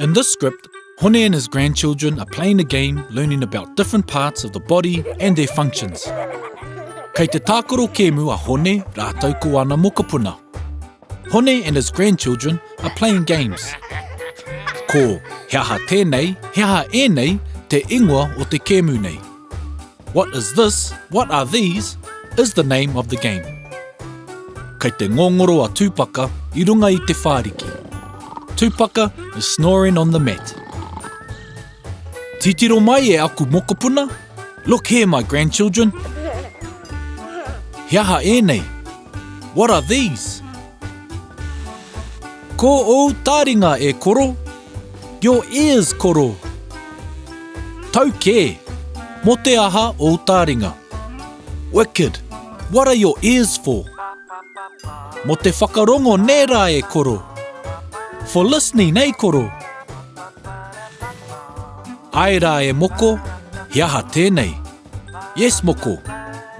In this script, Hone and his grandchildren are playing a game learning about different parts of the body and their functions. Kei te tākaro kēmu a Hone rātou ko ana mokopuna. Hone and his grandchildren are playing games. Ko He aha tēnei, he aha ēnei te ingoa o te kēmu nei. What is this, what are these, is the name of the game. Kei te ngongoro a Tupaka i runga i te whāriki. Tupaka is snoring on the mat. Titiro mai e aku mokopuna, Look here my grandchildren. He aha ēnei? What are these? Ko ōu tāringa e koro, Your ears koro. Tau kē, mō te aha ōu tāringa? Wicked, what are your ears for? Mō te whakarongo nē rā e koro? For listening eh koro? Āe rā e moko, he aha tēnei? Yes moko,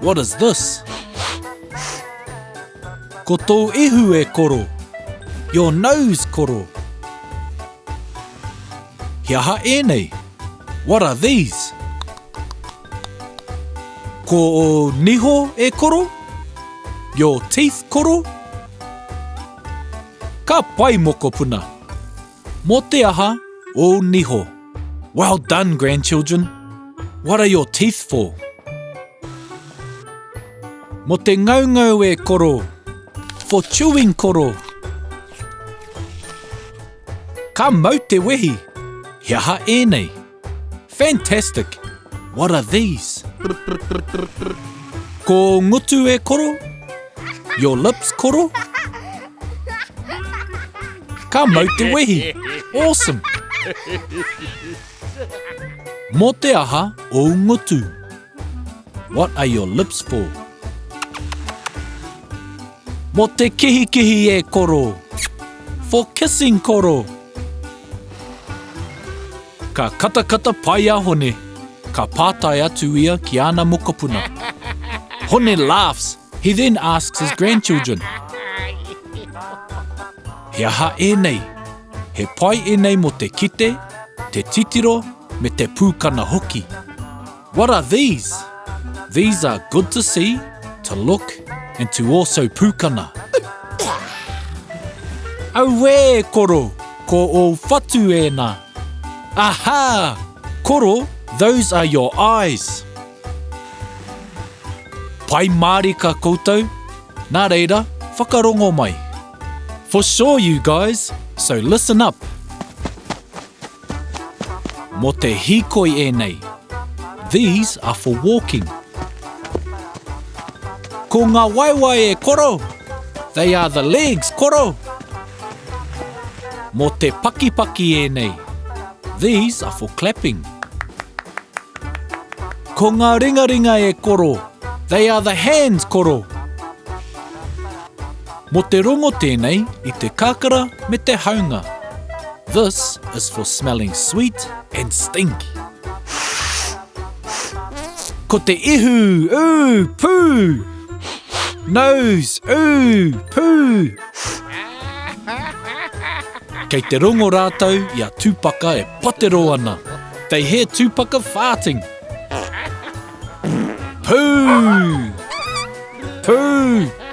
what is this? Ko tō ihu e koro. Your nose koro. He aha ēnei? What are these? Ko ō niho e koro? Your teeth koro? Ka pai mokopuna. Mō te aha ō niho? Well done grandchildren. What are your teeth for? Mō te ngaungau e koro. For chewing koro. Ka mau te wehi. He aha ēnei? Fantastic! What are these? Ko ngutu e koro? Your lips koro? Ka mau te wehi. Awesome! Mō te aha ōu ngutu? What are your lips for? Mō te kihikihi e koro. For kissing koro. Ka katakata pai a Hone. Ka pātai atu ia ki ana mokopuna. Hone laughs. He then asks his grandchildren. He aha ēnei? He pai ēnei mō te kite, te titiro, me te pūkana hoki. What are these? These are good to see, to look, and to also pūkana. Auē, koro, ko ōu whatu ēnā. Aha! Koro, those are your eyes. Pai mārika koutou, nā reira, whakarongo mai. For sure you guys, so listen up. Mō te hīkoi ēnei. These are for walking. Ko ngā waewae e koro! They are the legs, koro! Mō te pakipaki ēnei. These are for clapping. Ko ngā ringaringa e koro! They are the hands, koro! Mō te rongo tēnei i te kakara me te haunga. This is for smelling sweet and stink. Ko te ihu, ooh, pū! Nose, ooh, pū! Kei te rongo rātou i a Tupaka e patero ana. They hear Tupaka farting. Pū! Pū!